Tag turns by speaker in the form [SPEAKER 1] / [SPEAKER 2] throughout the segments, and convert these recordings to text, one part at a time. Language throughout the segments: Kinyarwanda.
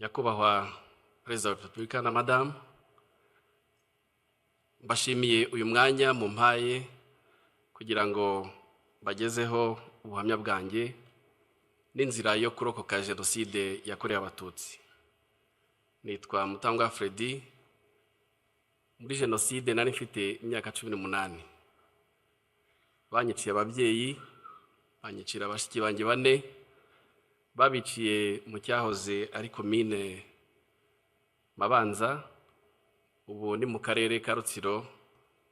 [SPEAKER 1] Nyakubahwa Perezida wa Repubulika na Madamu, mbashimiye uyu mwanya mumpaye kugira ngo bagezeho ubuhamya bwanjye n'inzira yo kurokoka Jenoside yakorewe Abatutsi. Nitwa Mutangwa Freddy. Muri Jenoside nari mfite imyaka 18. Banyiciye ababyeyi, banyicira bashiki banjye bane, babiciye mu cyahoze ari Komine Mabanza, ubu ni mu Karere ka Rutsiro,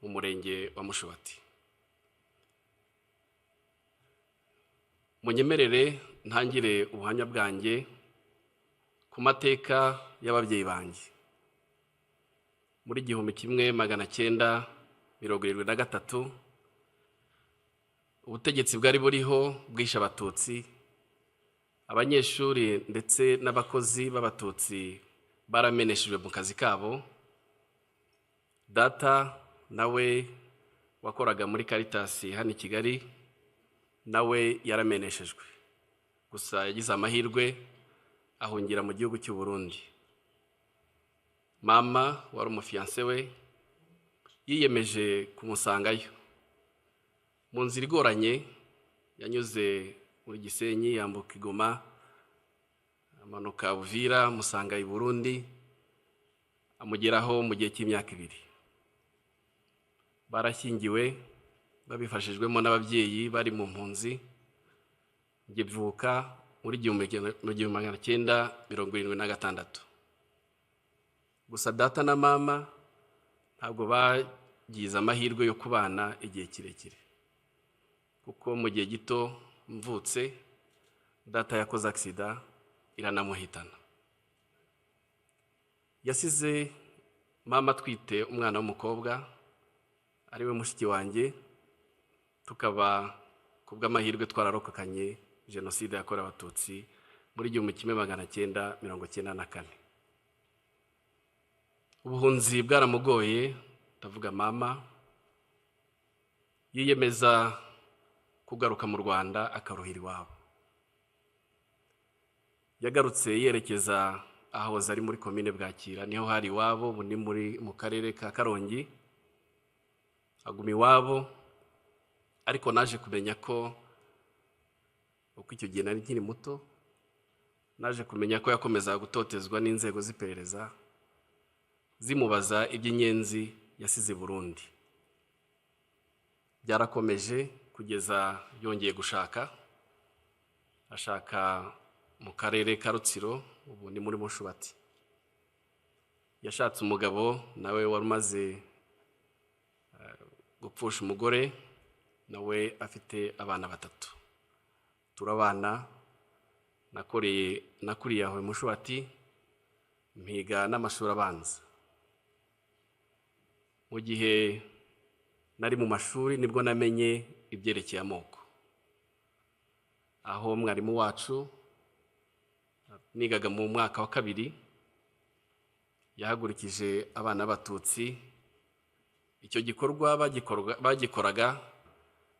[SPEAKER 1] mu Murenge wa Mushubati. Munyemerere ntangire ubuhamya bwanjye ku mateka y'ababyeyi banjye. Muri 1973, ubutegetsi bwari buriho bwishe Abatutsi, abanyeshuri ndetse n'abakozi b'Abatutsi barameneshejwe mu kazi kabo. Data nawe wakoraga muri Caritas hano i Kigali nawe yarameneshejwe, gusa yagize amahirwe ahungira mu gihugu cy'u Burundi. Mama wari umufiyanse we yiyemeje kumusangayo. Mu nzira igoranye yanyuze muri Gisenyi, yambuka i Goma, amanuka Uvira, amusanga i Burundi, amugeraho mu gihe cy'imyaka 2. Barashyingiwe babifashijwemo n'ababyeyi bari mu mpunzi. Njye mvuka muri 1976. Gusa data na mama ntabwo bagize amahirwe yo kubana igihe kirekire, kuko mu gihe gito mvutse data yakoze aksida iranamuhitana. Yasize mama atwite umwana w'umukobwa ariwe mushiki wanjye, tukaba ku bw'amahirwe twararokokanye Jenoside yakorewe Abatutsi muri 1994. Ubuhunzi bwaramugoye, ndavuga mama, yiyemeza kugaruka mu Rwanda akaruhira iwabo. Yagarutse yerekeza ahahoze ari muri Komine Bwakira, niho hari iwabo, ubu ni mu Karere ka Karongi. Aguma iwabo, ariko naje kumenya ko, uko icyo gihe nari nkiri muto, naje kumenya ko yakomezaga gutotezwa n'inzego z'iperereza zimubaza iby'inyenzi yasize Burundi. Byarakomeje kugeza yongeye gushaka, ashaka mu Karere ka Rutsiro, ubu ni muri Mushubati. Yashatse umugabo nawe wari umaze gupfusha umugore, nawe afite abana 3. Turabana, nakuriye aho Mushubati, mpiga n'amashuri abanza. Mu gihe nari mu mashuri nibwo namenye ibyerekeye amoko, aho mwarimu wacu nigaga mu mwaka wa 2 yahagurukije abana b'Abatutsi. Icyo gikorwa bagikoraga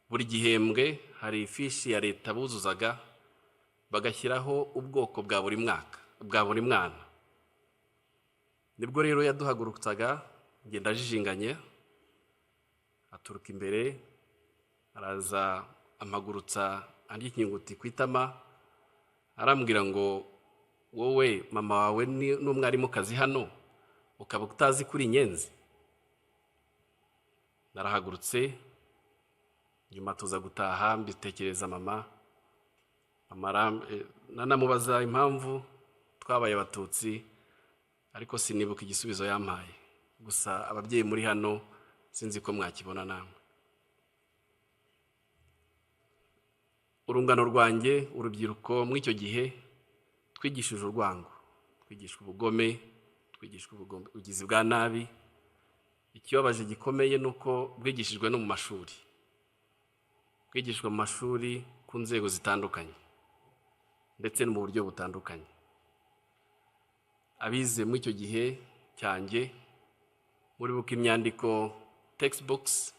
[SPEAKER 1] buri gihembwe, hari ifishi ya leta buzuzaga bagashyiraho ubwoko bwa buri mwaka bwa buri mwana. Nibwo rero yaduhagurutsaga, ngenda ajijinganye, aturuka imbere araza amagurutsa andi ikinyuguti ku itama, arambwira ngo wowe mama wawe n'umwarimukazi hano ukaba utazi kuri inyenzi. Narahagurutse, nyuma tuza gutaha mbitekereza mama, nanamubaza impamvu twabaye Abatutsi, ariko sinibuka igisubizo yampaye. Gusa ababyeyi muri hano sinzi ko mwakibona namwe. Urungano rwanjye, urubyiruko muri icyo gihe twigishije urwango, twigishwa ubugome, twigishwa ubugizi bwa nabi. Ikibabaje gikomeye nuko bwigishijwe no mu mashuri, bwigishwa mu mashuri ku nzego zitandukanye ndetse no mu buryo butandukanye. Abize muri icyo gihe cyanjye muribuka imyandiko textbooks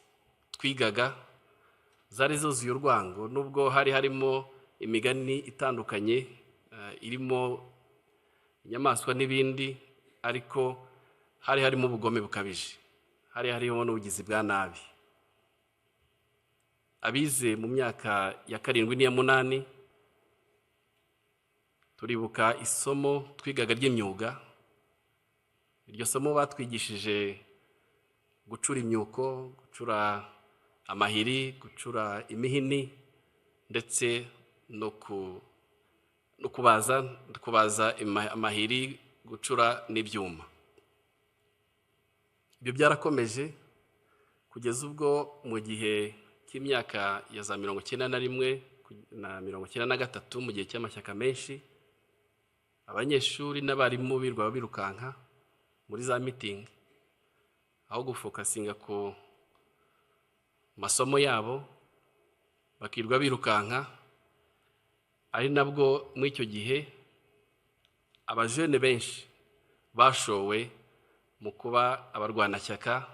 [SPEAKER 1] twigaga zari zuzuye urwango, nubwo hari harimo imigani itandukanye irimo inyamaswa n'ibindi, ariko hari harimo ubugome bukabije, hari harimo n'ubugizi bwa nabi. Abize mu myaka ya 7 n'iya 8 turibuka isomo twigaga ry'imyuga. Iryo somo batwigishije gucura imyuko, gucura amahiri, gucura imihini, ndetse no kubaza amahiri, gucura n'ibyuma. Ibyo byarakomeje kugeza ubwo mu gihe cy'imyaka ya za 91 na 93, mu gihe cy'amashyaka menshi, abanyeshuri n'abarimu birwa birukanka muri za meeting aho gufokasinga ku masomo yabo, bakirwa birukanka. Ari nabwo muri icyo gihe abajene benshi bashowe mu kuba abarwanashyaka,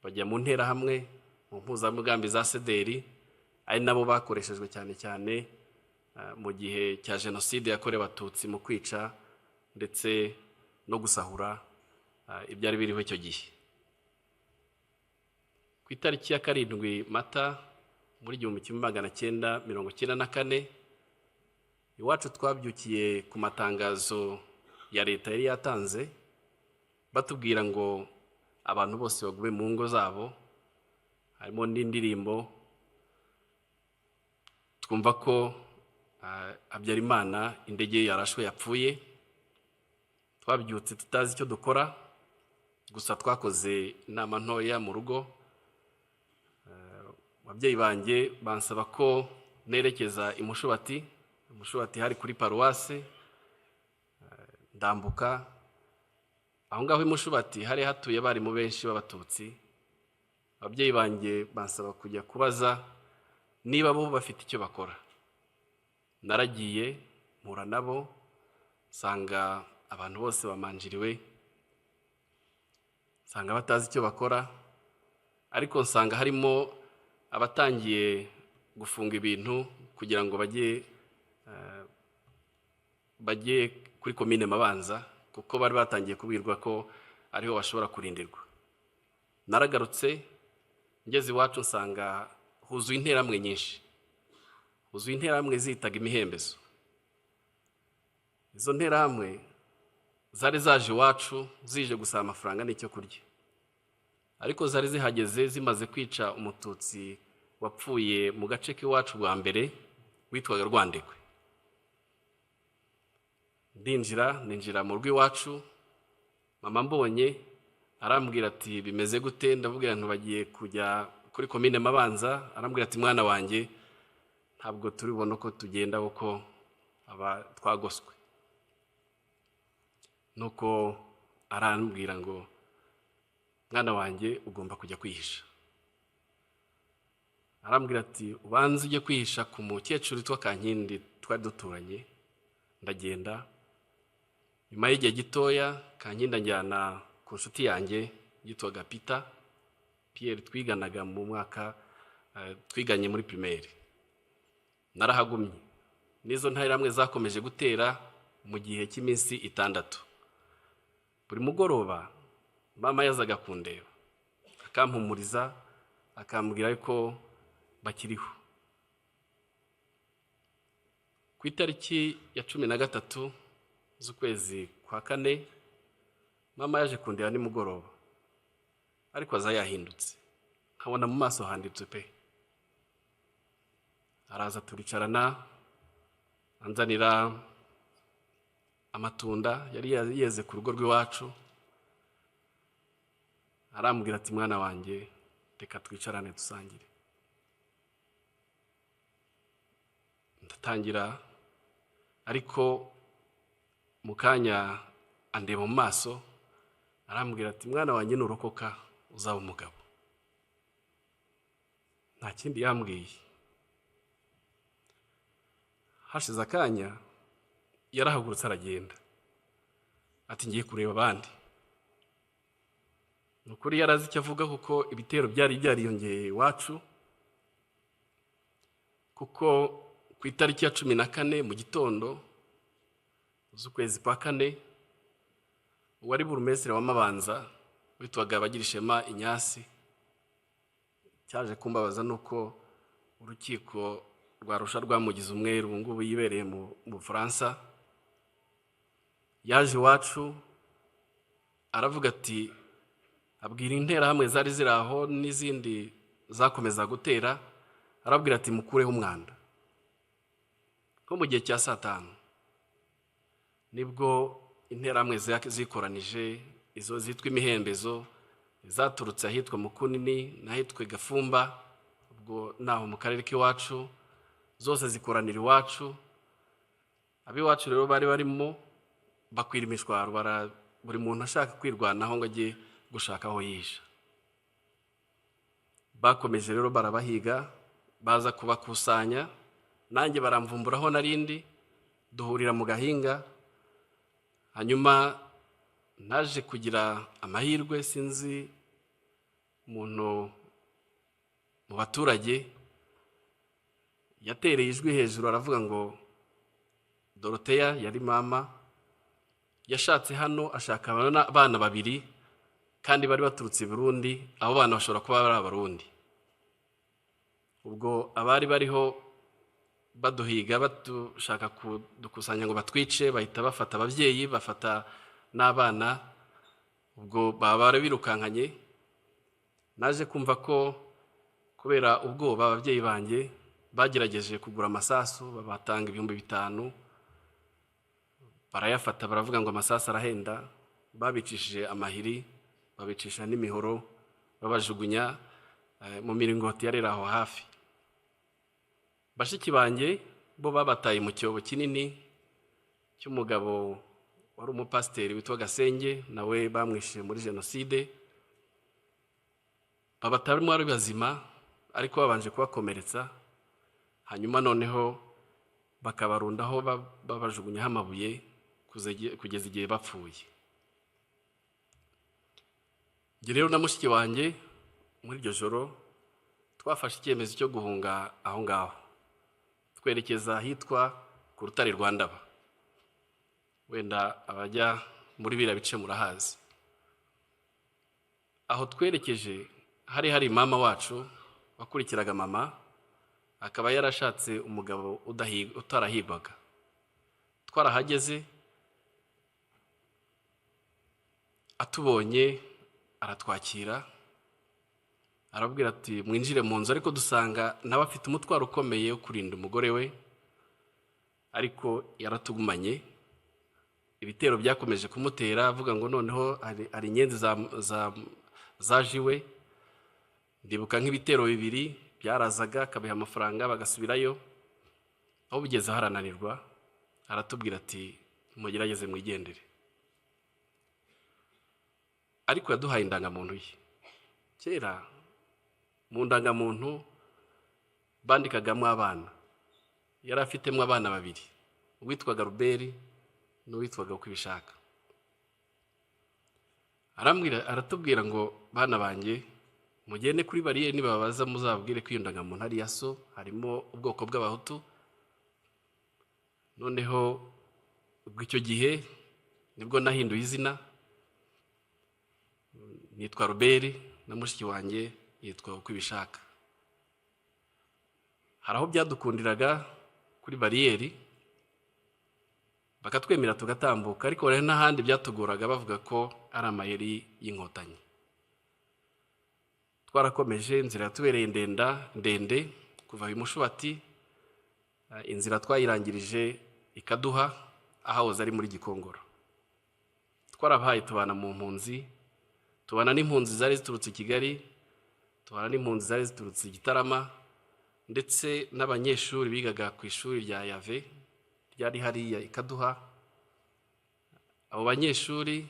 [SPEAKER 1] bajya mu nterahamwe, mu mpuzamugambi za sederi, ari nabo bakoreshejwe cyane cyane mu gihe cya jenoside yakorewe Abatutsi mu kwica ndetse no gusahura ibyari biriho icyo gihe. Ku itariki ya 7 Mata muri 1994, iwacu twabyukiye ku matangazo ya leta yari yatanze, batubwira ngo abantu bose bagume mu ngo zabo, harimo n'indirimbo. Twumva ko Habyarimana indege yarashwe yapfuye. Twabyutse tutazi icyo dukora, gusa twakoze inama ntoya mu rugo. Ababyeyi banjye bansaba ko nerekeza i Mushubati. Mushubati hari kuri paruwase. Ndambuka aho ngaho i Mushubati hari hatuye abarimu benshi b'Abatutsi. Ababyeyi banjye bansaba kujya kubaza niba bo bafite icyo bakora. Naragiye mpura nabo, nsanga abantu bose bamanjiriwe, nsanga batazi icyo bakora, ariko nsanga harimo abatangiye gufunga ibintu kugira ngo bajye kuri komine Mabanza, kuko bari batangiye kubwirwa ko ariho bashobora kurindirwa. Naragarutse ngeze iwacu nsanga huzuye interahamwe nyinshi, huzuye interahamwe zitaga imihembezo. Izo nterahamwe zari zaje iwacu zije gusaba amafaranga n'icyo kurya, ariko zari zihageze zimaze kwica Umututsi wapfuye mu gace k'iwacu bwa mbere witwaga Rwandekwe. Ndinjira, ninjira mu rugo iwacu, mama mbonye arambwira ati bimeze gute? Ndabwira nti bagiye kujya kuri komine Mabanza. Arambwira ati mwana wanjye ntabwo turibona uko tugenda kuko aba twagoswe. Nuko arambwira ngo mwana wanjye ugomba kujya kwihisha. Arambwira ati ubanze ujye kwihisha ku mukecuru witwa Kankindi twari duturanye. Ndagenda, nyuma y'igihe gitoya Kankindi anjyana ku nshuti yanjye yitwaga Peter Pierre, twiganaga mu mwaka twiganye muri primaire. Narahagumye n'izo nterahamwe zakomeje gutera mu gihe cy'iminsi 6. Buri mugoroba mama yazaga kundeba akampumuriza, akambwira ko bakiriho. Ku itariki ya 13 z'ukwezi kwa 4, mama yaje kundeba nimugoroba, ariko aza yahindutse, nkabona mu maso handitse pe. Araza turicarana, anzanira amatunda yari yeze ku rugo rw'iwacu. Arambwira ati mwana wanjye reka twicarane dusangire. Ndatangira, ariko mu kanya andeba mu maso arambwira ati mwana wanjye nurokoka uzaba umugabo. Nta kindi yambwiye. Hashize akanya yarahagurutse aragenda, ati ngiye kureba abandi. Nukuri yarazi icyo avuga kuko ibitero byari byariyongeye iwacu, kuko ku itariki ya 14 mu gitondo z'ukwezi kwa kane, uwari burumesitiri wa Mabanza witwaga Bagirishema Inyasi. Cyaje kumbabaza nuko urukiko rwa Arusha rwamugize umweru, ubu ngubu yibereye mu Bufaransa. Yaje iwacu aravuga ati, abwira interahamwe zari ziri aho n'izindi zakomeza gutera, arabwira ati mukureho umwanda. Nko mu gihe cya saa 5 nibwo interahamwe zikoranije, izo zitwa imihembezo zaturutse ahitwa Mukunini n'ahitwa Gafumba, ubwo naho mu karere k'iwacu, zose zikoranira iwacu. Ab'iwacu rero bari barimo bakwira imishwaro, buri muntu ashaka kwirwanaho ngo ajye gushaka aho yihisha. Bakomeje rero barabahiga, baza kubakusanya, nanjye baramvumburaho narindi, duhurira mu gahinga. Hanyuma naje kugira amahirwe, sinzi umuntu mu baturage yatereye ijwi hejuru aravuga ngo Dorothea yari mama yashatse hano ashaka abana babiri kandi bari baturutse i Burundi, abo bana bashobora kuba ari Abarundi. Ubwo abari bariho baduhiga batushaka kudukusanya ngo batwice, bahita bafata ababyeyi bafata n'abana, ubwo baba birukankanye. Naje kumva ko kubera ubwoba ababyeyi banjye bagerageje kugura amasasu, babatanga 5000, barayafata baravuga ngo amasasu arahenda, babicishije amahiri, babicisha n'imihoro, babajugunya mu miringoti yari aho hafi. Bashiki banjye bo babataye mu cyobo kinini cy'umugabo wari umupasiteri witwa Gasenge, nawe bamwishe muri jenoside. Babatarimo ari bazima ariko babanje kubakomeretsa, hanyuma noneho bakabarundaho babajugunyaho amabuye kugeza igihe bapfuye. Njye rero na mushiki wanjye muri iryo joro twafashe icyemezo cyo guhunga aho ngaho, twerekeza ahitwa ku rutare rwa Ndaba. Wenda abajya muri biriya bice murahazi. Aho twerekeje hari mama wacu wakurikiraga mama, akaba yarashatse umugabo utarahigwaga. Twarahageze atubonye aratwakira, arabwira ati mwinjire mu nzu, ariko dusanga nawe afite umutwaro ukomeye wo kurinda umugore we, ariko yaratugumanye. Ibitero byakomeje kumutera, avuga ngo noneho hari inyenzi zaje iwe. Ndibuka nk'ibitero 2 byarazaga akabiha amafaranga bagasubirayo, aho bigeze harananirwa, aratubwira ati mugerageze mwigendere. Ariko yaduhaye indangamuntu ye. Kera mu ndangamuntu bandikagamo abana, yari afitemo abana 2, uwitwaga Ruberi n'uwitwaga Ukwibishaka. Aratubwira ngo bana banjye mugende kuri bariyeri, nibabaza muzabwire ko iyo ndangamuntu ari iya so, harimo ubwoko bw'Abahutu. Noneho ubwo icyo gihe nibwo nahinduye izina, nitwa Ruberi na mushiki wanjye yitwa Ukwibishaka. Hari aho byadukundiraga kuri bariyeri bakatwemera tugatambuka, ariko hari n'ahandi byatuguraga bavuga ko ari amayeri y'inkotanyi. Twarakomeje, inzira yatubereye ndende kuva i Mushubati, inzira twayirangirije ikaduha ahahoze ari muri Gikongoro. Twarabahaye tubana mu mpunzi, tubana n'impunzi zari ziturutse i Kigali, tubana n'impunzi zari ziturutse i Gitarama, ndetse n'abanyeshuri bigaga ku ishuri rya Yave ryari hariya ikaduha. Abo banyeshuri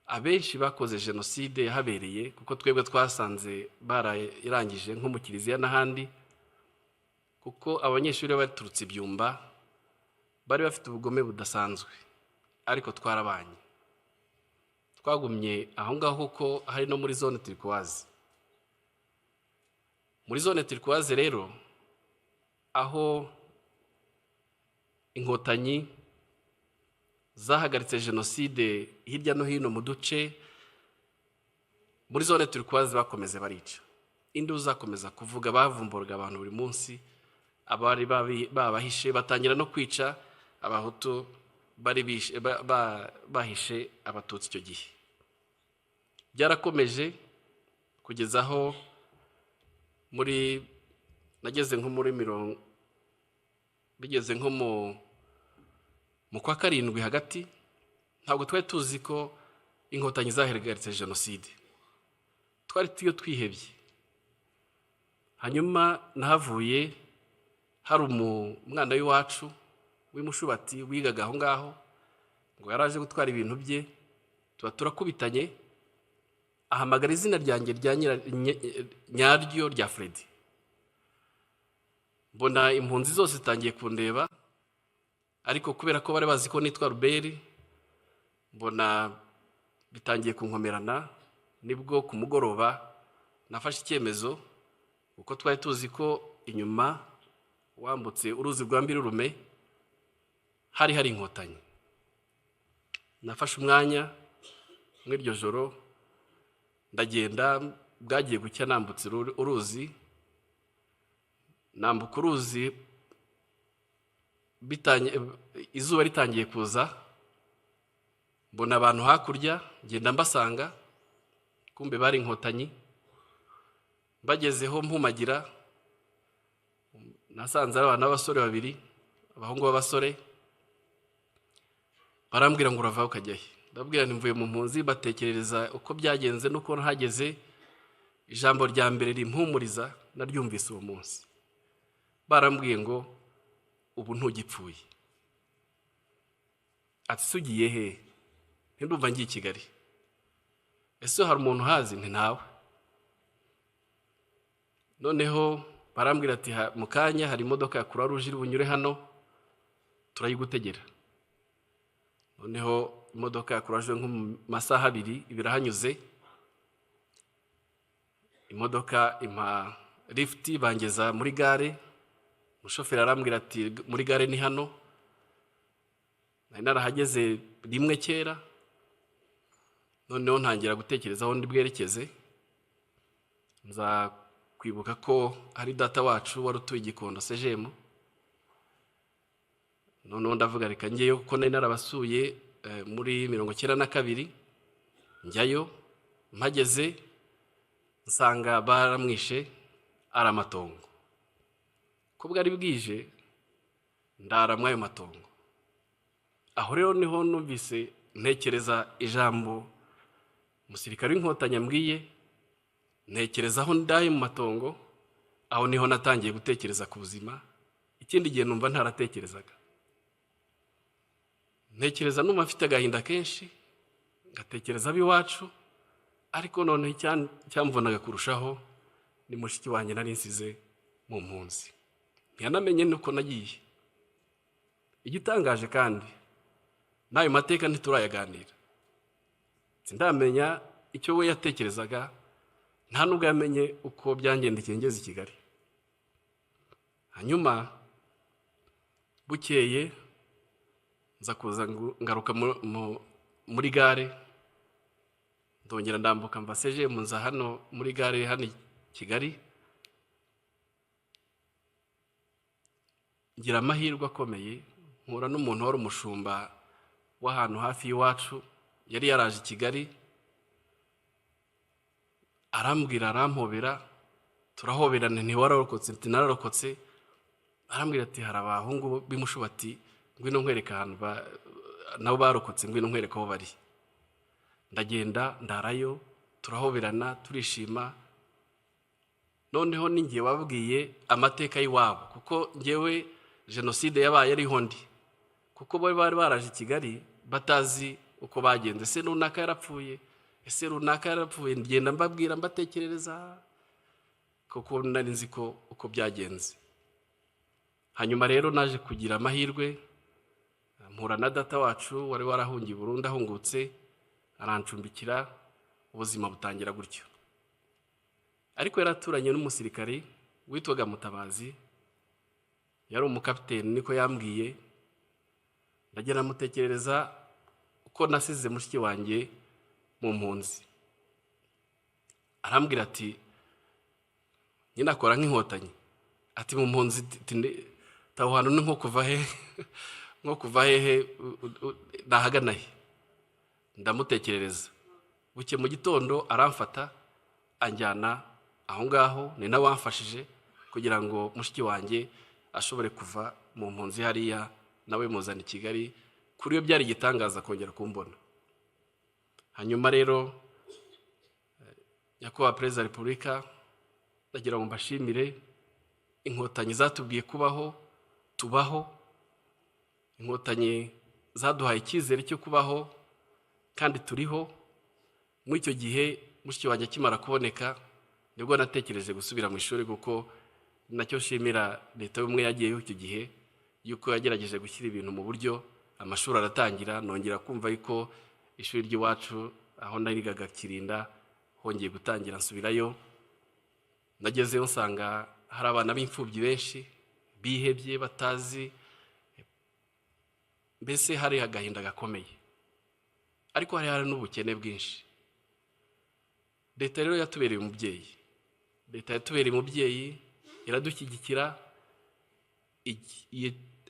[SPEAKER 1] abenshi bakoze jenoside yahabereye, kuko twebwe twasanze barayirangije nko mu kiliziya n'ahandi, kuko abanyeshuri baturutse ibyumba bari bafite ubugome budasanzwe, ariko twarabanye. Twagumye aho ngaho kuko hari no muri zone turquoise. Muri zone turquoise rero, aho inkotanyi zahagaritse jenoside hirya no hino mu duce muri zone turquoise, bakomeze barica. Induru zakomeza kuvuga, bavumburaga abantu buri munsi, abari babahishe batangira no kwica abahutu bari bahishe abatutsi. Icyo gihe byarakomeje kugeza aho muri nageze nko muri mirongo, bigeze nko mu kwa karindwi hagati. Ntabwo twari tuzi ko Inkotanyi zahagaritse jenoside, twari tuyo twihebye. Hanyuma nahavuye hari umwana w'iwacu w'imushubati wigaga aho ngaho, ngo yaraje gutwara ibintu bye, tuba turakubitanye, ahamagara izina ryanjye rya nyaryo rya Freddy. Mbona impunzi zose zitangiye kundeba, ariko kubera ko bari bazi ko nitwa Ruberi, mbona bitangiye kunkomerana. Nibwo ku mugoroba nafashe icyemezo, kuko twari tuzi ko inyuma wambutse uruzi rwa Mbirurume hari Inkotanyi. Nafashe umwanya muri iryo joro ndagenda, bwagiye gucya nambutse uruzi, nambuka uruzi izuba ritangiye kuza, mbona abantu hakurya, ngenda mbasanga, kumbe bari Inkotanyi. Bagezeho mpumagira, nasanze ari abana b'abasore babiri, abahungu b'abasore, barambwira ngo urava ukajya he? Ndabwira nti mvuye mu mpunzi, batekerereza uko byagenze n'uko nahageze. Ijambo rya mbere rimpumuriza naryumvise uwo munsi, barambwiye ngo ubu ntugipfuye. Ati se ugiye he? Ntindumva ngiye i Kigali. Ese hari umuntu uhazi? Nti ntawe. Noneho barambwira ati mu kanya hari imodoka ya Croix Rouge iri bunyure hano, turayigutegera. Noneho imodoka ya Croix Rouge nko mu masaha abiri ibirahanyuze, imodoka impa lifuti bangeza muri gare. Umushoferi arambwira ati muri gare ni hano, nari narahageze rimwe kera. Noneho ntangira gutekereza aho ndi bwerekeze, nza kwibuka ko hari data wacu wari utuye Gikondo sejemu. Noneho ndavuga reka njyeyo, kuko nari narabasuye muri 92. Njyayo, mpageze nsanga baramwishe ari amatongo. Ko bwari bwije ndara muri ayo matongo. Aho rero niho numvise ntekereza ijambo umusirikare w'Inkotanyi ambwiye, ntekereza aho ndaye mu matongo. Aho niho natangiye gutekereza ku buzima, ikindi gihe numva ntaratekerezaga. Ntekereza numva mfite agahinda kenshi, ngatekereza ab'iwacu, ariko noneho icyamvunaga kurushaho ni mushiki wanjye nari nsize mu mpunzi, ntiyanamenye nuko nagiye. Igitangaje kandi n'ayo mateka ntiturayaganira, sindamenya icyo we yatekerezaga, nta nubwo yamenye uko byangendekeye ngeze i Kigali. Hanyuma bukeye nza kuza ngaruka muri gare, ndongera ndambuka mva sejemu nza hano muri gare hano i Kigali. Ngira amahirwe akomeye mpura n'umuntu wari umushumba w'ahantu hafi y'iwacu, yari yaraje i Kigali, arambwira, arampobera, turahoberana, ntiwararokotse? Nti nararokotse. Arambwira ati hari abahungu b'imushubati, ngwino nkwereka ahantu nabo barokotse, ngwino nkwereka aho bari. Ndagenda ndarayo, turahoberana, turishima. Noneho ninjye wabwiye amateka y'iwabo, kuko njyewe jenoside yabaye ariho ndi, kuko bo bari baraje i Kigali batazi uko bagenze. Ese runaka yarapfuye, ese runaka yarapfuye? Ngenda mbabwira, mbatekerereza, kuko nari nzi ko uko byagenze. Hanyuma rero naje kugira amahirwe mpura na data wacu wari warahungiye Burundi, ahungutse arancumbikira, ubuzima butangira gutyo. Ariko yaraturanye n'umusirikari witwaga Mutabazi, yari umukapiteni niko yambwiye. Ndagenda mutekerereza Uko nasize mushiki wanjye mu mpunzi. Arambwira ati: "Nyine akora nk'Inkotanyi." Ati: "Mu mpunzi aho hantu ni nko kuva he, nko kuva hehe, nahagana he?" Ndamutekerereza. Buke mu gitondo aramfata anjyana aho ngaho. Ni nawe wamfashije kugira ngo mushiki wanjye ashobore kuva mu mpunzi hariya, nawe muzana i Kigali. Kuri yo byari igitangaza kongera kumbona. Hanyuma rero, Nyakubahwa Perezida wa Repubulika, ndagira ngo mbashimire. Inkotanyi zatubwiye kubaho, tubaho. Inkotanyi zaduhaye icyizere cyo kubaho kandi turiho. Muri icyo gihe mushiki wanjye akimara kuboneka, nibwo natekereje gusubira mu ishuri, kuko nacyo nshimira Leta y'Ubumwe yagiyeho icyo gihe, yuko yagerageje gushyira ibintu mu buryo, amashuri aratangira. Nongera kumva yuko ishuri ry'iwacu aho narigaga Kirinda hongeye gutangira, nsubirayo. Nagezeyo nsanga hari abana b'imfubyi benshi bihebye, batazi, mbese hari agahinda gakomeye, ariko hari n'ubukene bwinshi. Leta rero yatubereye umubyeyi, leta yatubereye umubyeyi, iradushyigikira,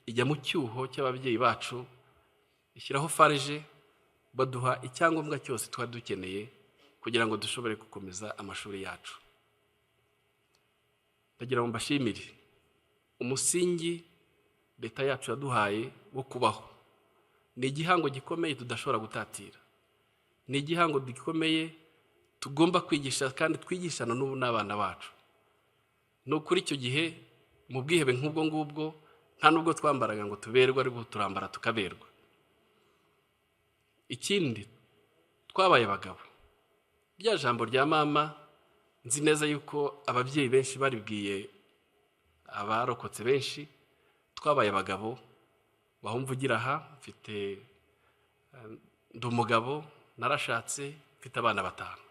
[SPEAKER 1] ijya mu cyuho cy'ababyeyi bacu, ishyiraho FARG, baduha icyangombwa cyose twari dukeneye kugira ngo dushobore gukomeza amashuri yacu. Ndagira ngo mbashimire umusingi leta yacu yaduhaye wo kubaho. Ni igihango gikomeye tudashobora gutatira, ni igihango gikomeye tugomba kwigisha kandi twigishana n'ubu n'abana bacu. Ni ukuri, icyo gihe mu bwihebe nk'ubwo ngubwo, nta nubwo twambaraga ngo tuberwe, ariko turambara tukaberwa. Ikindi, twabaye abagabo. Rya jambo rya mama, nzi neza yuko ababyeyi benshi baribwiye abarokotse benshi. Twabaye abagabo. Wumva ugira aha, mfite, ndi umugabo, narashatse, mfite abana batanu.